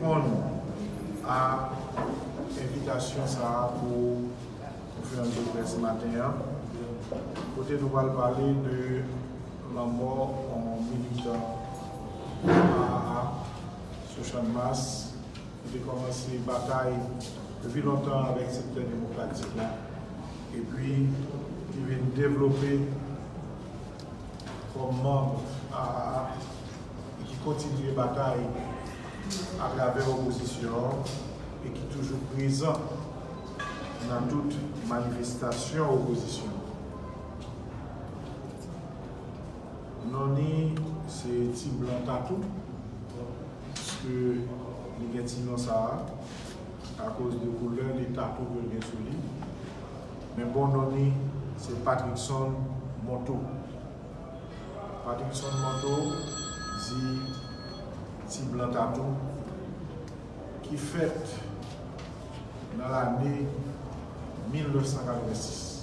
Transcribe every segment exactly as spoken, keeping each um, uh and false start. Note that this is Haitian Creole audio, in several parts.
Reponn a envitasyon sa a pou konferans de près maten an, kote nou pral pale de lanmò yon militan A A A sou Channmas, ki te kòmanse batay depi lontan avèk sektè demokratik la, epi ki vin devlope kòm manm A A A e ki kontinye batay atravè opozisyon an e ki toujou prezan nan tout manifestasyon opozisyon. Non li se Ti Blan Tatou, piske li gen ti non sa a akoz de koulè de tatou ke l gen sou li. Men bon non li se Patrickson Monteau. Patrickson Monteau, di Ti Blan Tatou, ki fèt nan lane mil nèf san katrevensis.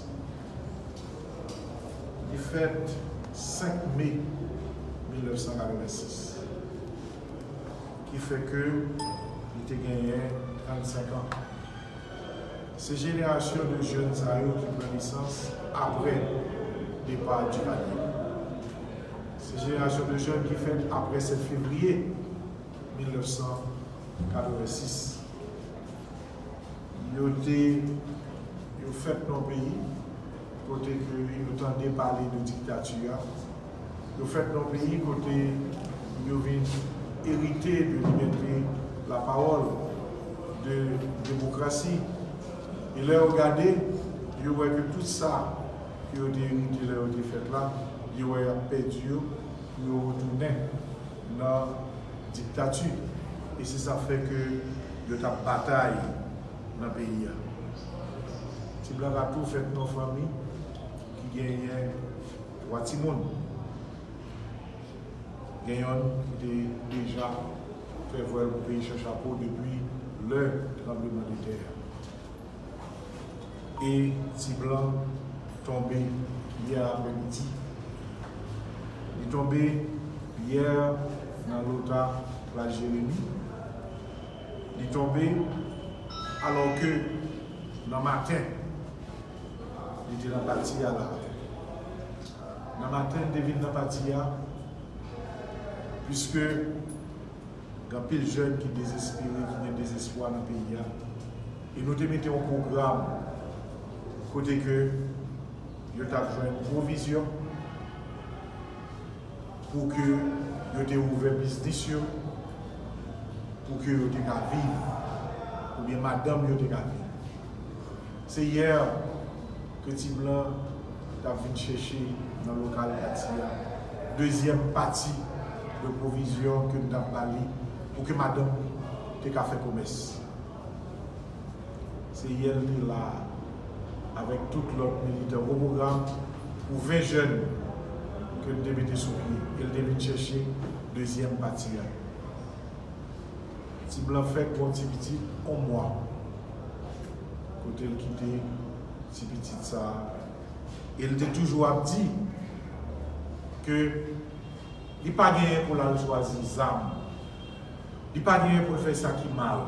Li fèt senk me mil nèf san katrevensis, ki fè ke li te genyen trannsenk an. Se jenerasyon de jèn sa yo ki pran nesans apre depa Duvalier. Se jenerasyon de jèn ki fèt apre sèt fevriye mil nèf san katrevensis. Yo te, yo fèt nan yon peyi kote ke yo tande pale de diktati a. Yo fèt nan yon peyi kote yo vin erite de libète lapawòl, de demokrasi. E lè yo gade, yo wè ke tout sa ke yo te erite lè yo te fèt la, yo wè y ap pèdi yo pou yo retounen nan diktati. E se sa fè ke yo t ap batay nan peyi a. Ti Blan Tatou fèt nan fanmi ki genyen twa timoun. Gen yonn ki te deja fè vwèl pou peyi Chan Chapo depi lè tranblemanntè a. E Ti Blan tonbe yè aprèmidi. Li tonbe yè nan lota Plas Jeremi. Li tonbe alòske nan maten, li te nan pati a la. Nan maten, li te vin nan pati a, piske gen anpil jèn ki dezespere, ki gen dezespwa nan peyi a. E nou te mete yon pwogram kote ke yo t ap jwenn pwovizyon pou ke yo te ouvè biznis yo, pou ke yo te ka viv, oubyen madanm yo te ka viv. Se yè ke Ti Blan t ap vin chèche nan lokal pati a dezyèm pati de pwovizyon ke m t ap ba li pou ke madanm li te ka fè komès. Se yè l te la a avèk tout lòt militan gwo pwogram pou ven jèn ke l te mete sou pye e l te vin chèche dezyèm pati a. Ti Blan fèk gon ti pitit yon mwa kote l kite ti pitit sa a. E l te toujou ap di ke li pa genyen pou l al chwazi zam. Li pa genyen pou l fè sa ki mal.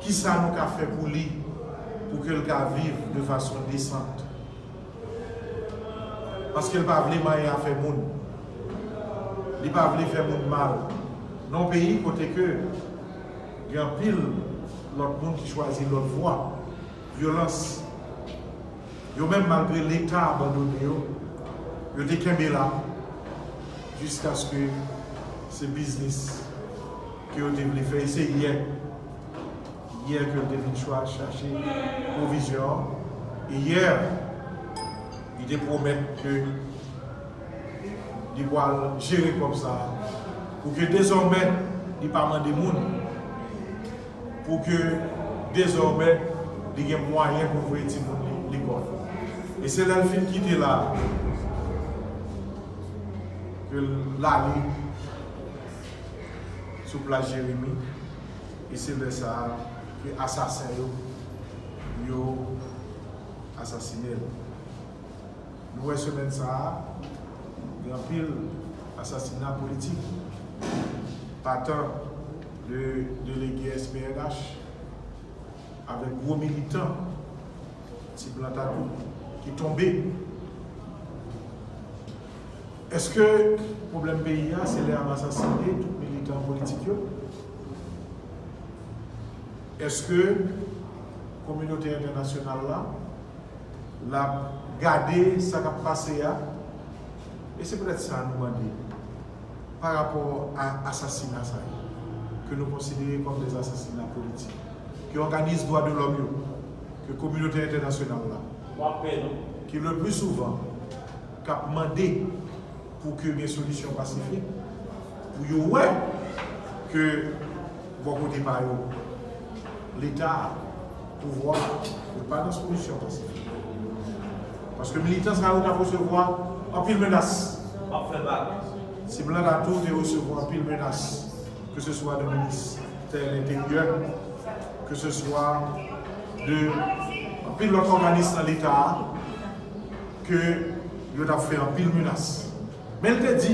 Kisa nou ka fè pou li, pou ke l ka viv de fason desant? Paske l pa vle manyen afè moun. Li pa vle fè moun mal. Nan yon peyi kote ke gen anpil lòt moun ki chwazi lòt vwa, vyolans. Yo menm, malgre Leta abandone yo, yo te kenbe la jiskaske se biznis ke yo te vle fè. E se yè, yè ke yo te vin chwa chache pwovizyon an. E yè, li te pwomèt ke li pral jere kòb sa a, pou ke dezòmè li pa mande moun, pou ke dezòmè li gen mwayen pou voye timoun li lekòl. E se lè l fin kite la ke l ale sou plas Jeremi, e se lè sa a ke asasen yo, yo asasinen l. Nou wè semèn sa a, gen anpil asasina politik. Patan Le delege S P N H avèk gwo militan Ti Blan Tatou ki tonbe. Èske pwoblèm peyi a se lè y ap asasine tout militan politik yo? Èske kominote entènasyonal la l ap gade sa k ap pase a? E se petèt sa nou mande pa rapò a asasina sa yo, ke nou konsidere kòm de asasina politik, ke òganis dwa de lòm yo, ke kominote entènasyonal la, ki le pli souvan k ap mande pou ke gen solisyon pasifik, pou yo wè ke bò kote pa yo, Leta, pouvwa, yo pa nan solisyon pasifik. Paske militan sa yo t ap resevwa anpil menas. Ti Blan Tatou te resevwa anpil menas, ke se swa de ministè lenteryè, ke se swa de anpil lòt òganis nan Leta a, ke yo t ap fè anpil menas. Men l te di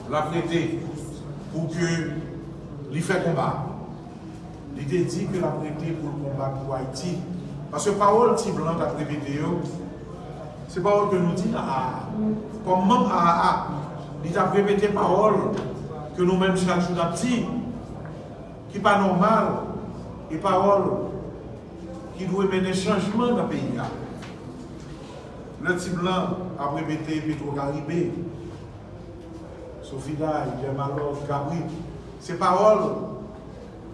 l ap rete pou ke li fè konba. Li te di ke l ap rete pou l konbat pou Ayiti. Paske pawòl Ti Blan t ap repete yo, se pawòl ke nou di nan A A a. Kòm manm A A a, li t ap repete pawòl ke nou menm chak jou n ap di, ki pa nòmal, e pawòl ki dwe mennen chanjman nan peyi a. Lè Ti Blan ap repete Petro Caribe, Sofiday, Dermalog, Kabrit, se pawòl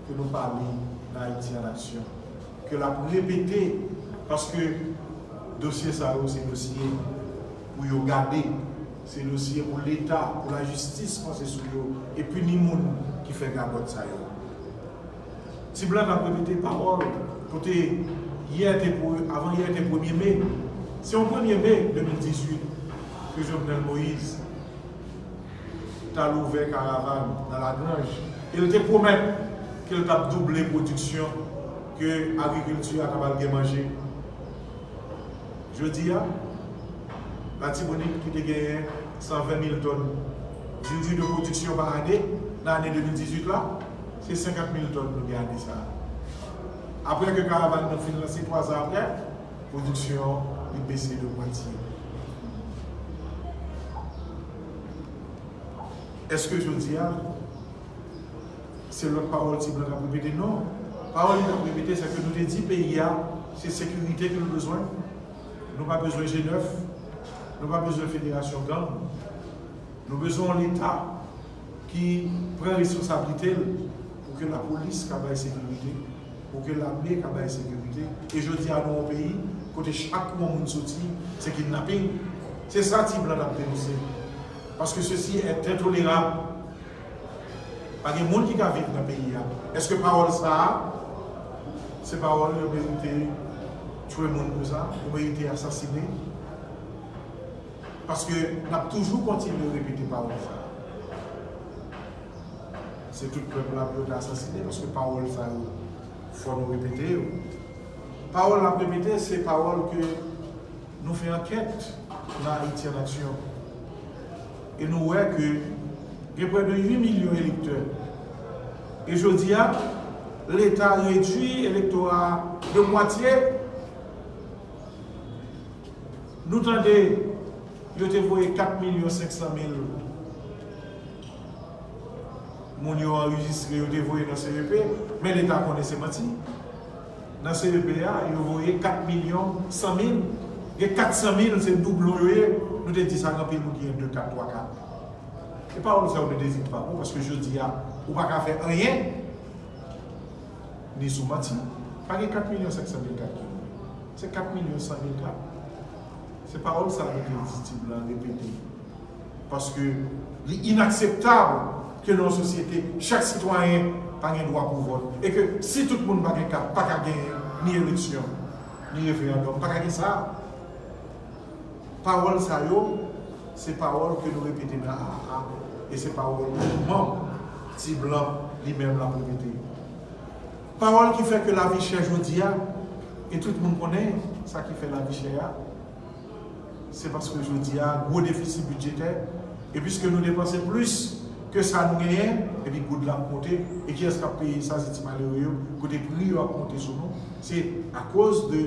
ke nou pa li nan Ayiti an Aksyon, ke l ap repete, paske dosye sa yo se dosye pou yo gade, se dosye pou Leta, pou lajistis panse sou yo e pini moun ki fè gagòt sa yo. Ti Blan ap repete pawòl kote yè te pre-, avan yè te premye me. Se yon premye me de mil dizuit ke Jovenel Moïse t al ouvè karavàn nan Lagranj e l te pwomèt ke l t ap double pwodiksyon, ke agrikilti a t ap al gen manje. Jodi a, Latibonit ki te genyen san ven mil tòn diri de pwodiksyon pa ane, nan ane de mil dizuit la, se senkant mil tòn nou gen ane sa a. Apre ke karavàn nan fin lanse, twa zan apre, pwodiksyon an li bese de mwatye. Èske jodi a, se lòt pawòl Ti Blan t ap repete? Non. Pawòl li t ap repete, se ke nou te di peyi a, se sekirite ke nou bezwen. Nou pa bezwen G nèf. Nou pa bezwen federasyon gang. Nou bezwen yon Leta ki pran responsablite l pou ke lapolis ka bay sekirite, pou ke lame ka bay sekirite. E jodi a, nou yon peyi kote chak yon moun soti, se kidnaping. Se sa Ti Blan t ap denonse. Paske ceci est intolérable. Pa gen moun ki ka viv nan peyi a. Èske pawòl sa a, se pawòl yo merite tchwe moun konsa, yo merite asasine? Paske n ap toujou kontinye repete pawòl sa a. Se tout pèp la pou yo ta asasine, paske pawòl sa yo, fò nou repete yo. Pawòl n ap repete, se pawòl ke nou fè ankèt nan Ayiti an Aksyon. E nou wè ke gen prè de uit milyon elektè. E jodi a, Leta redui elektora a de mwatye. Nou tande yo te voye kat milyon senk san mil moun yo anrejistre, yo te voye nan C E P, men Leta konnen se manti. Nan C E P a, yo voye kat milyon san mil, gen kat san mil se doublon yo ye. Nou te di sa, gen anpil moun ki gen de kat, twa kat. E pawòl sa yo nou te di ki pa bon, paske jodi a, ou pa ka fè anyen, ni sou manti. Pa gen kat milyon senk san mil kat ki voye. Se kat milyon san mil kat. Se pawòl sa nou te di Ti Blan repete. Paske li inakseptab ke nan yon sosyete, chak sitwayen pa gen dwa pou vòt. E ke si tout moun pa gen kat, pa ka genyen ni eleksyon, ni referandòm, pa ka gen sa. Pawòl sa yo, se pawòl ke nou repete nan A A a, e se pawòl ke manm Ti Blan li menm l ap repete. Pawòl ki fè ke lavi chè jodi a, e tout moun konnen sa ki fè lavi chè a, se paske jodi a, gwo defisi bidjetè, e piske nou depanse plis ke sa nou genyen, epi goud la ap monte, e kiyès k ap peye sa? Se ti malere yo, kote pri yo ap monte sou nou, se akoz de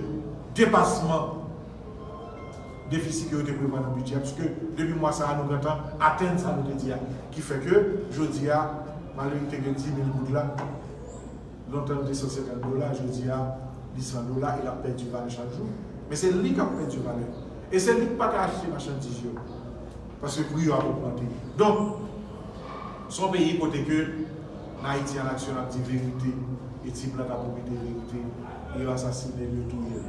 depasman defisi ke yo te prevwa nan bidjè a, piske depi mwa sa a, nou gentan atenn sa nou te di a, ki fè ke, jodi a, malere ki te gen dis mil goud la, lontan li te san senkant dola, jodi a, li san dola, e l ap pèdi valè chak jou. Men se li k ap pèdi valè. E se li k pa ka achte machandiz yo. Paske pri yo ap ogmante. Donk, se yon peyi kote ke nan Ayiti an Aksyon ap di verite, e ti blan t ap repete verite, e yo asasine l, yo touye l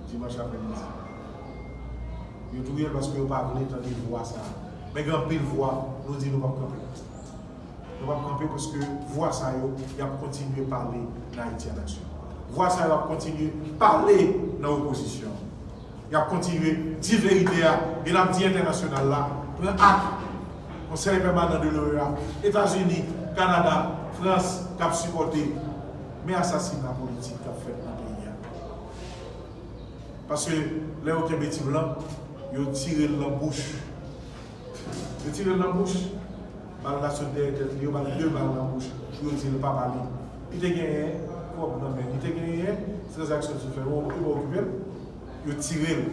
dimanch aprèmidi. Yo touye l paske yo pa vle tande vwa sa a. Men gen anpil vwa, nou di nou p ap kanpe. Nou p ap kanpe paske vwa sa yo, y ap kontinye pale nan Ayiti an Aksyon. Vwa sa yo ap kontinye pale nan opozisyon. Y ap kontinye di verite a, e n ap di entènasyonal la, pran ak, Konsèy Pèmanan de l'OEA, Etazini, Kanada, Frans, k ap sipòte, men asasina politik k ap fèt nan peyi a. Paske lè yo kenbe ti blan, yo tire l nan bouch. Yo tire l nan bouch, bal la sot dèyè tèt li, yo ba l de bal nan bouch, yo di l pa pale. Li te genyen kòb nan men, li te genyen tranzaksyon sou fè, yo, yo pa okipe l. Yo tire l,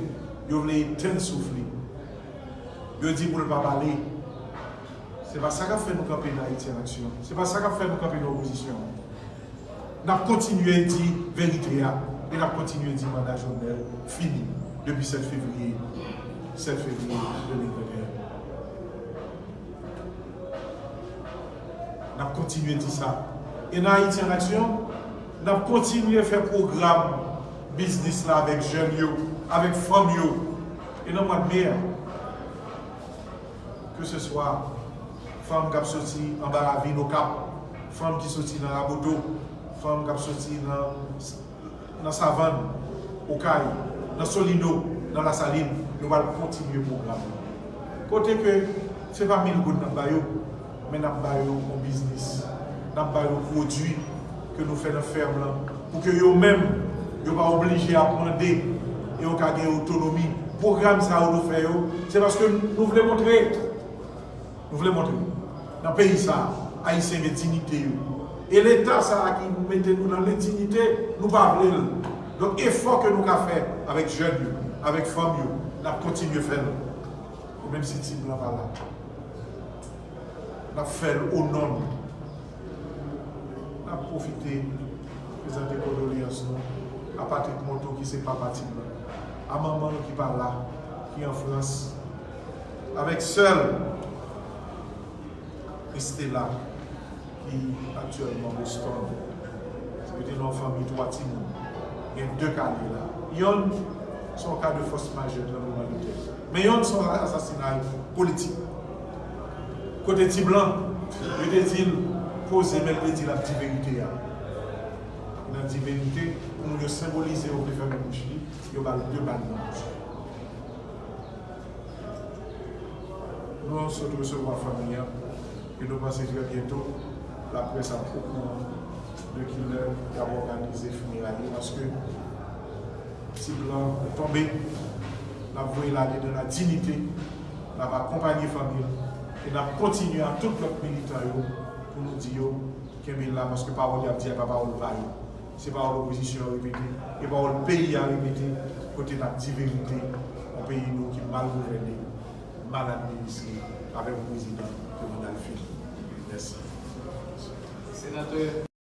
yo vle etenn souf li. Yo di pou l pa pale. Se pa sa k ap fè nou kanpe nan Ayiti an Aksyon. Se pa sa k ap fè nou kanpe nan opozisyon. N ap kontinye di verite a e n ap kontinye di manda Jovenel fini depi sèt fevriye, sèt fevriye de mil venteyen. N ap kontinye di sa. E nan Ayiti an Aksyon, n ap kontinye fè pwogram biznis la avèk jèn yo, avèk fanm yo. E nan mwa de me a, keseswa fanm k ap soti anba ravin Okap, fanm ki soti nan Raboto, fanm k ap soti nan, nan Savann, Okay, nan Solino, nan Lasalin, nou pral kontinye pwogram nan. Kote ke se pa mil goud n ap ba yo, men n ap ba yo yon biznis, n ap ba yo pwodui ke nou fè nan fèm lan, pou ke yo menm, yo pa oblije ap mande, e yo ka gen otonomi. Pwogram sa yo nou fè yo, se paske nou vle montre, nou vle montre nan peyi sa a, Ayisyen gen diyite yo. E Leta sa a ki mete nou nan lendinyite, nou pa vle l. Donk, efò ke nou ka fè avèk jèn yo, avèk fanm yo, n ap kontinye fè l. Menm si ti blan pa la, n ap fè l o non nou. N ap pwofite prezante kondoleyans nou a Patrick Monteau, ki se papa ti blan, a manman l ki pa la, ki an Frans, avèk sè l, Christella, ki aktyèlman Boston. Yo te nan yon fanmi twa timoun. Gen de ka li la. Yonn, se yon ka de fòs majè tranblemanntè. Men yonn, se yon asasinay politik. Kote ti blan, yo te di l poze, men l te di l ap di verite a. Nan di verite, pou moun yo senbolize, yo vle fèmen bouch li, yo ba l de bal nan bouch li. Nou sot resevwa fanmi an, e nou panse trè byento, laprès ap okouran de ki lè y ap òganize fineray yo, paske ti blan tonbe, n ap voye l ale dans la dignité, n ap akonpanye fanmi l, e n ap kontinye ak tout lòt militan yo pou nou di yo, kenbe la, paske pawòl y ap di a pa pawòl pa yo. Se pawòl opozisyon an repete, e pawòl peyi a repete, kote n ap di verite, yon peyi nou ki mal gouvène, mal administre, avèk yon prezidan ke manda l fini. Mèsi. Senatè.